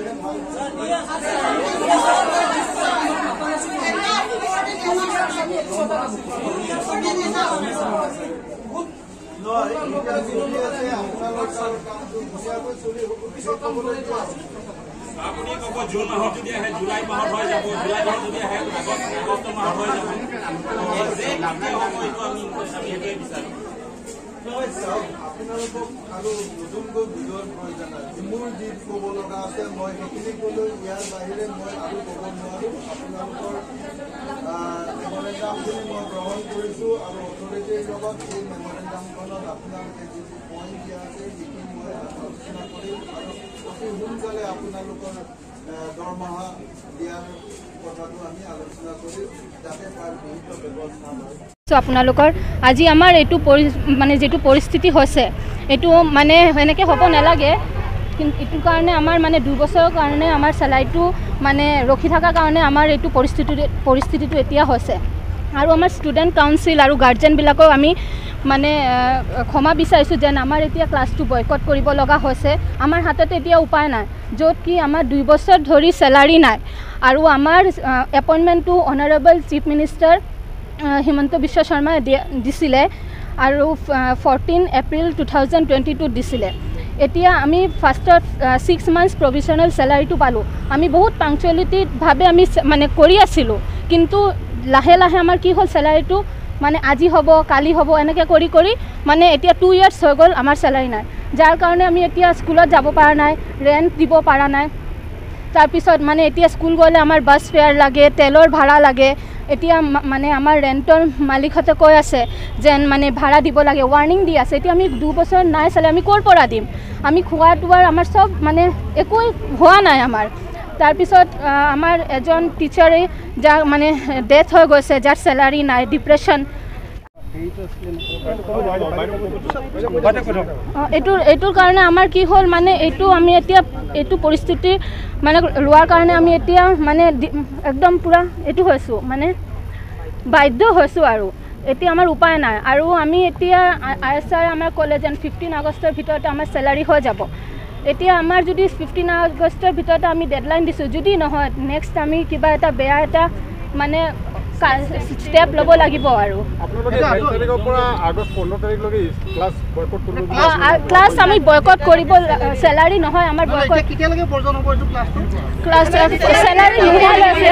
সেইটোহে ভাল। নহয়, এতিয়া চলি আছে আপোনালোকৰ কামটো ধুনীয়াকৈ চলি আপুনি ক'ব জুন মাহত যদি আহে জুলাই মাহত হৈ যাব, জুলাই মাহত যদি আহে আগষ্ট মাহত হৈ যাব। কেতিয়া হ'ব এইটো আমি সেইটোৱে বিচাৰোঁ। নহয়, চাওক, আপোনালোকক আৰু নতুনকৈ বুজোৱাৰ প্ৰয়োজন নাই। মোৰ যি ক'ব লগা আছে মই সেইখিনি ক'লো, ইয়াৰ বাহিৰে মই আৰু ক'ব নোৱাৰোঁ। আপোনালোকৰ মেমৰেণ্ডামখিনি মই গ্ৰহণ কৰিছোঁ আৰু অথৰিটিৰ লগত এই মেমৰেণ্ডামখনত আপোনালোকে যিটো পইণ্ট দিয়া আছে সেইখিনি মই আলোচনা কৰিম আৰু অতি সোনকালে আপোনালোকৰ দৰমহা দিয়াৰ কথাটো আমি আলোচনা কৰিম যাতে তাৰ বিহিত ব্যৱস্থা হয়। আপোনালোকৰ আজি আমাৰ এইটো মানে যিটো পৰিস্থিতি হৈছে এইটো মানে সেনেকৈ হ'ব নালাগে, কিন্তু এইটো কাৰণে আমাৰ মানে 2 বছৰৰ কাৰণে আমাৰ চেলাৰীটো মানে ৰখি থকাৰ কাৰণে আমাৰ এইটো পৰিস্থিতিটো এতিয়া হৈছে। আৰু আমাৰ ষ্টুডেণ্ট কাউন্সিল আৰু গাৰ্জেনবিলাকেও আমি মানে ক্ষমা বিচাৰিছোঁ যেন আমাৰ এতিয়া ক্লাছটো বয়কট কৰিব লগা হৈছে। আমাৰ হাতত এতিয়া উপায় নাই, য'ত কি আমাৰ 2 বছৰ ধৰি চেলাৰী নাই আৰু আমাৰ এপইণ্টমেণ্টটো honourable chief minister Himanta Biswa শৰ্মাই দিছিলে আৰু 14 এপ্ৰিল 2022 দিছিলে। এতিয়া আমি ফাৰ্ষ্টত 6 মান্থছ প্ৰভিশ্যনেল চেলাৰীটো পালোঁ। আমি বহুত পাংচুৱেলিটিভাৱে আমি মানে কৰি আছিলোঁ, কিন্তু লাহে লাহে আমাৰ কি হ'ল, চেলাৰীটো মানে আজি হ'ব কালি হ'ব এনেকৈ কৰি কৰি মানে এতিয়া 2 ইয়াৰ্ছ হৈ গ'ল আমাৰ চেলাৰী নাই, যাৰ কাৰণে আমি এতিয়া স্কুলত যাব পৰা নাই, ৰেণ্ট দিব পৰা নাই। তাৰপিছত মানে এতিয়া স্কুল গ'লে আমাৰ বাছ ফেয়াৰ লাগে, তেলৰ ভাড়া লাগে। এতিয়া মানে আমাৰ ৰেণ্টৰ মালিকহঁতে কৈ আছে যেন মানে ভাড়া দিব লাগে, ৱাৰ্ণিং দি আছে। এতিয়া আমি 2 বছৰ নাই চালে আমি ক'ৰ পৰা দিম? আমি খোৱা তোৱাৰ আমাৰ চব মানে একোৱেই হোৱা নাই আমাৰ। তাৰপিছত আমাৰ এজন টিচাৰে যাৰ মানে ডেথ হৈ গৈছে, যাৰ চেলাৰী নাই, ডিপ্ৰেশ্যন। এইটোৰ কাৰণে আমাৰ কি হ'ল মানে এইটো আমি এতিয়া এইটো পৰিস্থিতি মানে লোৱাৰ কাৰণে আমি এতিয়া মানে একদম পূৰা এইটো হৈছোঁ, মানে বাধ্য হৈছোঁ আৰু এতিয়া আমাৰ উপায় নাই। আৰু আমি এতিয়া I S R আমাৰ ক'লে যেন 15 আগষ্টৰ ভিতৰতে আমাৰ চেলাৰী হৈ যাব। এতিয়া আমাৰ যদি 15 আগষ্টৰ ভিতৰতে আমি ডেডলাইন দিছোঁ, যদি নহয় নেক্সট আমি কিবা এটা বেয়া এটা মানে ষ্টেপ ল'ব লাগিব। আৰু ক্লাছ আমি বয়কট কৰিব, চেলাৰী নহয় আমাৰ ক্লাছ চেলাৰী নোহোৱালৈকে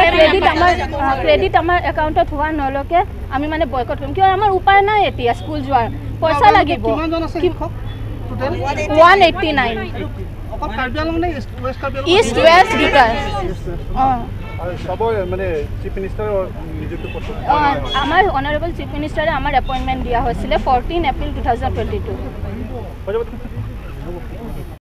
ক্ৰেডিট আমাৰ একাউণ্টত হোৱা নলৈকে আমি মানে বয়কট কৰিম। কিয় আমাৰ উপায় নাই, এতিয়া স্কুল যোৱাৰ পইচা লাগিব। 189 ইষ্ট ৱেষ্ট দুটা। অঁ, আমাৰ অনাৰেবল চিফ মিনিষ্টাৰে আমাৰ এপইণ্টমেণ্ট দিয়া হৈছিলে 14 এপ্ৰিল 2022।